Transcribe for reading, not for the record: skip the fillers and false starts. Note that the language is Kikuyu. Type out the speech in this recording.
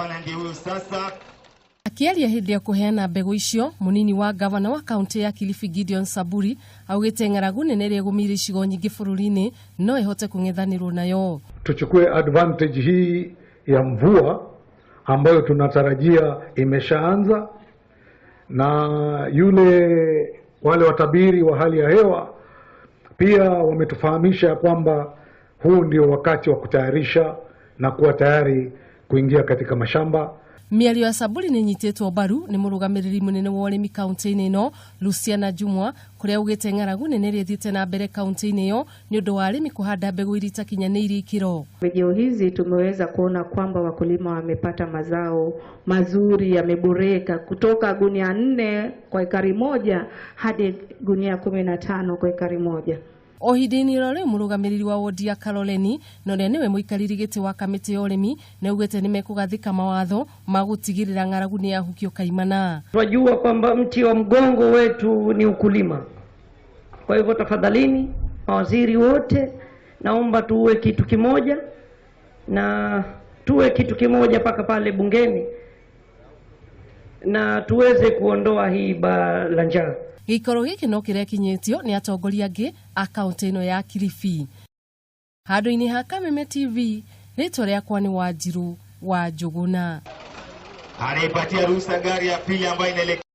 Gavana ndiye huyu sasa. Akĩaria hĩndĩ ya kũheana mbegũ icio, mũnini wa gavana wa kaunti ya Kilifi Gideon Saburi augĩte ng'aragu nene ĩrĩa ĩgũmĩire icigo nyingĩ bũrũri-inĩ no ĩhote kũng'ethanĩrwo nayo. Tuchukue advantage hii ya mvua ambayo tunatarajia imeshaanza, na yule wale watabiri wa hali ya hewa pia wametufahamisha kwamba huu ndio wakati wa kutayarisha na kuwa tayari kuingia katika mashamba. Mĩario ya Saburi nĩ ĩnyitĩtwo mbaru nĩ mũrũgamĩrĩri mũnene wa ũrĩmi kaunti-inĩ ĩno Luciana Jumwa, kũrĩa augĩte ng'aragu nene ĩrĩa ĩthiĩte na mbere kaunti-inĩ ĩyo nĩ ũndũ wa arĩmi kũhanda mbegũ iria itakinyanĩirie ikĩro. Pembejeo hizi tumeweza kuona kwamba wakulima wamepata mazao mazuri, yameboreka kutoka gunia 4 kwa ekari 1 hadi gunia 15 kwa ekari 1. O ihinda-inĩ ro rĩu, mũrũgamĩrĩri wa wodi ya Kaloleni na ũrĩa nĩwe mũikarĩri gĩtĩ wa kamĩtĩ ya ũrĩmi nĩ augĩte nĩ mekũgathĩka mawatho ma gũtigĩrĩra ng'aragu nĩ yahukio kaimana. Twajua kwamba mti wa mgongo wetu ni ukulima. Kwa hivyo tafadhalini, mawaziri wote, naomba tuwe kitu kimoja na tuwe kitu kimoja mpaka pale bungeni na tuweze kuondoa hii baa la njaa. Gĩikaro gĩkĩ no kĩrekinyĩtio nĩ atongoria angĩ a kaunti ĩno ya Kilifi. Handũ-inĩ ha Kameme TV, rĩtwa rĩakwa nĩ Wanjiru wa Njũgũna. Anaipatia ruhusa gari ya pili ambayo inaelekea